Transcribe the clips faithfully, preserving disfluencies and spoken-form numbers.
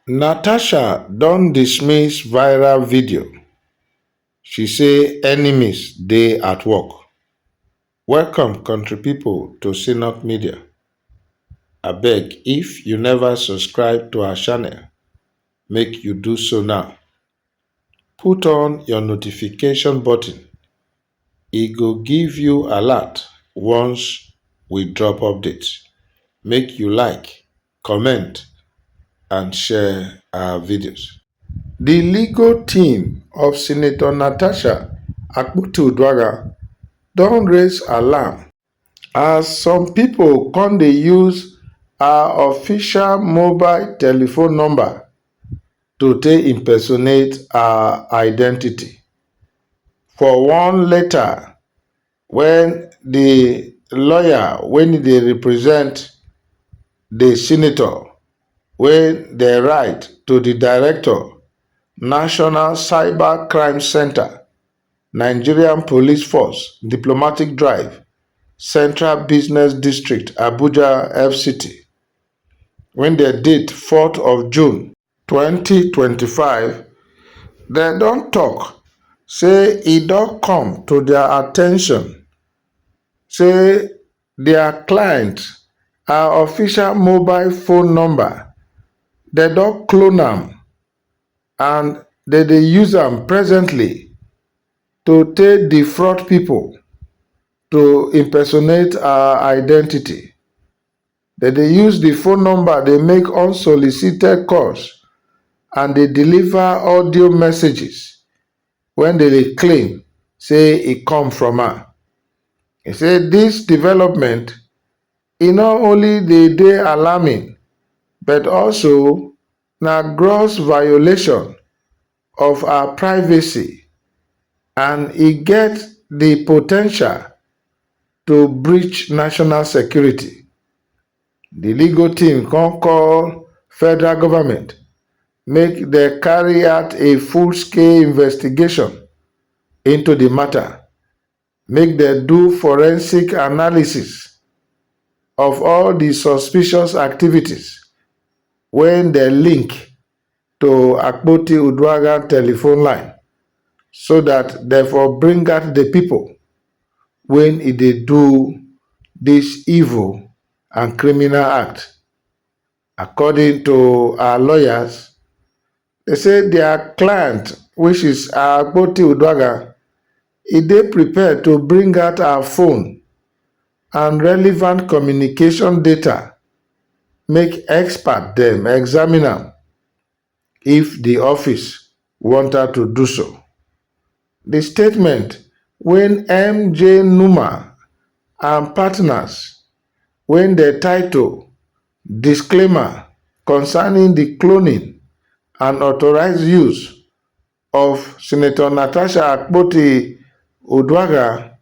Natasha don dismiss viral video. She say enemies dey at work. Welcome, country people, to Synod Media. Abeg, if you never subscribe to our channel, make you do so now. Put on your notification button. E go give you alert once we drop update. Make you like, comment, and share our videos. The legal team of Senator Natasha Akpoti-Uduaghan don raise alarm as some people come dey use her official mobile telephone number to take impersonate her identity. For one letter wey the lawyer wey dey represent the senator wey dey write to the director, National Cyber Crime Center, Nigerian Police Force, Diplomatic Drive, Central Business District, Abuja, F C T, wey dey date fourth of June twenty twenty-five, dem don talk say e don come to their attention say their client, her official mobile phone number, dem don clone am and dem dey use am presently to take defraud people, to impersonate her identity. Dem dey use the phone number dey make unsolicited calls and dey deliver audio messages wey dem dey claim say e come from her. E say this development, e not only dey dey alarming, but also na gross violation of her privacy, and e get the potential to breach national security. The legal team come call federal government make dem carry out a full-scale investigation into the matter, make dem do forensic analysis of all the suspicious activities wey dem link to Akpoti-Uduaghan telephone line, so that dem for bring out the people wey e dey do this evil and criminal act. According to our lawyers, dem say their client, which is Akpoti-Uduaghan, e dey prepared to bring out her phone and relevant communication data, make expert dem examine am if the office want her to do so. The statement wey M J Numa and partners, wey dem title Disclaimer Concerning the Cloning and Unauthorized Use of Senator Natasha Akpoti-Uduaghan,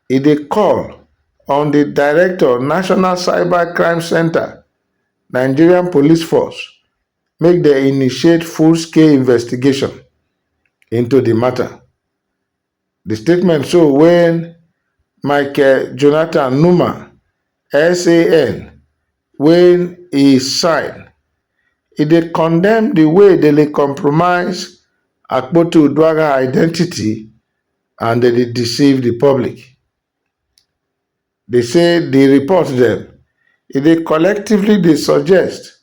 e dey call on the director, National Cyber Crime Center, Nigerian Police Force, make dem initiate full-scale investigation into the matter. The statement so wey Michael Jonathan Numa, S A N, wey e sign, e dey condemn the way dem dey compromise Akpoti-Uduaghan identity and dem dey deceive the public. Dem say the report dem, e dey collectively dey suggest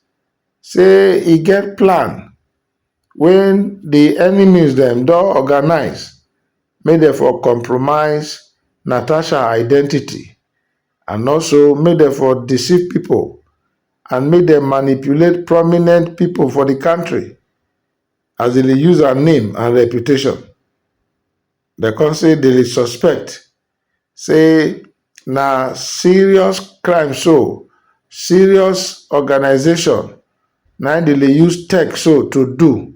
say e get plan wey the enemies dem don organize, make dem for compromise Natasha identity, and also make dem for deceive people and make dem manipulate prominent people for the country as dem dey use her name and reputation. Dem come say dem dey suspect say na serious crime, so serious organization na im dem dey use tech so to do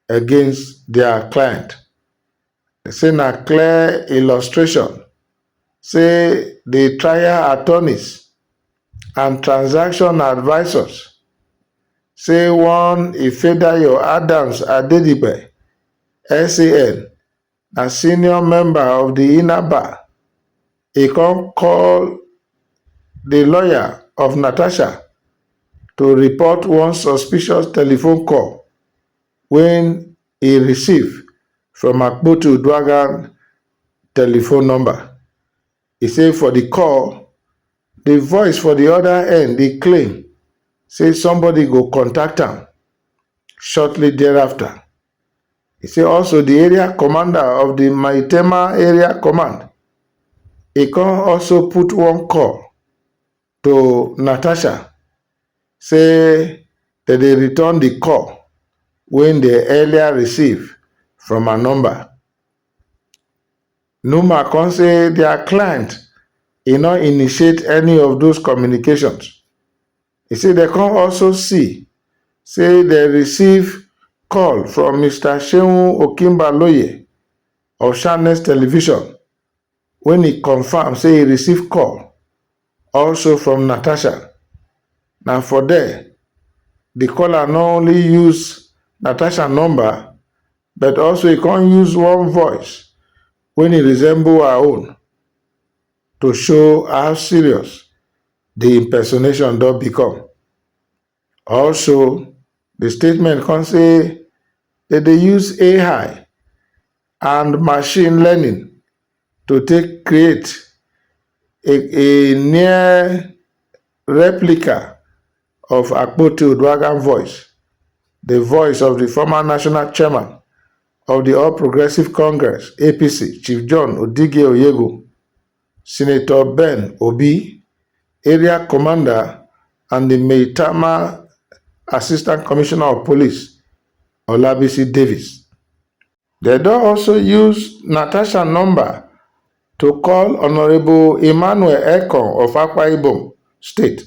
against their client. Dem say na clear illustration say the trial attorneys and transaction advisors, say one Ifedayo Adams Adedipe, S A N, na senior member of the inner bar, e come call the lawyer of Natasha to report one suspicious telephone call wey e receive from Akpoti Uduaghan telephone number. E say for the call, the voice for the other end dey claim say somebody go contact am shortly thereafter. E say also the area commander of the Maitama Area Command, e come also put one call to Natasha, say dem dey return the call wey dem earlier receive from her number. Numa come say their client e no initiate any of those communications. E say dem come also see say dem receive call from Mister Seun Okinbaloye of Channels Television, wey e confirm say e receive call also from Natasha. Na for there, the caller no only use Natasha number, but also e come use one voice wey e resemble her own to show how serious the impersonation don become. Also, the statement come say dem dey use A I and machine learning to take create a, a near replica of Akpoti Uduaghan voice, the voice of the former national chairman of the All Progressive Congress, A P C, Chief John Odige Oyegun, Senator Ben Obi, area commander, and the Maitama Assistant Commissioner of Police, Olabisi Davis. Dem don also use Natasha number to call Honourable Emmanuel Ekong of Akwa Ibom State,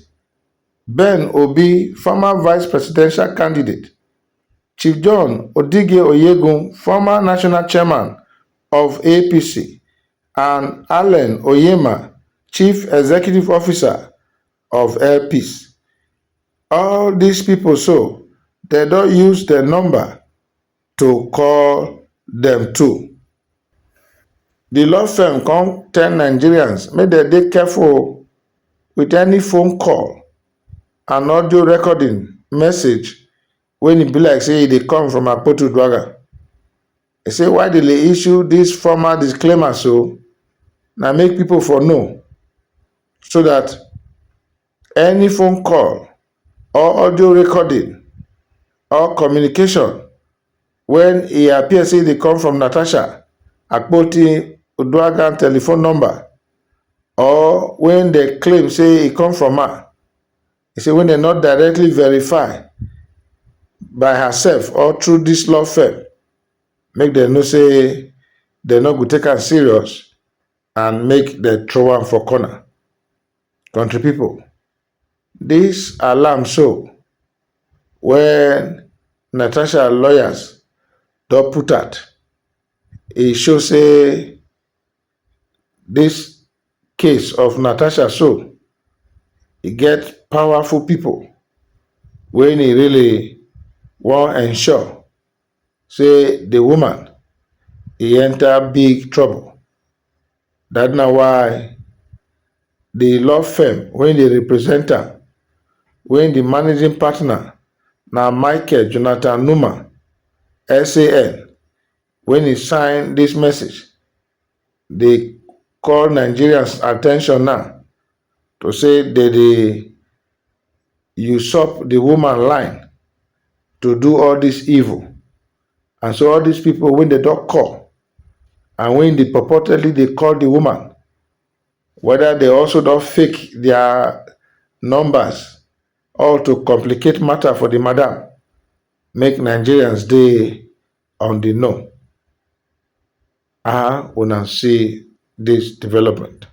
Ben Obi, former vice presidential candidate, Chief John Odige Oyegun, former national chairman of A P C, and Allen Onyema, chief executive officer of Air Peace. All these people so, dem don use the number to call dem too. The law firm come tell Nigerians make dem dey careful with any phone call and audio recording message wey e be like say e dey come from Akpoti Uduaghan. E say why dem dey issue this formal disclaimer so, na make people for know, so that any phone call or audio recording or communication wey e appear say e dey come from Natasha Akpoti Uduaghan telephone number, or wey dem claim say e come from her, e say wey dem no directly verify by herself or through this law firm, make dem know say dem no go take am serious and make dem throw am for corner. Country people, this alarm so wey Natasha lawyers don put out, e show say this case of Natasha so, e get powerful people wey e really wan ensure say the woman e enter big trouble. That na why the law firm wey dey represent am, wey the managing partner na Michael Jonathan Numa, S A N, wey e sign this message, dey call Nigerians attention now to say dem dey usurp the woman line to do all this evil. And so all these people wey dem don call and wey dey purportedly dey call the woman, whether dem also don fake their numbers or to complicate matter for the madam, make Nigerians dey on the know. How una see this development?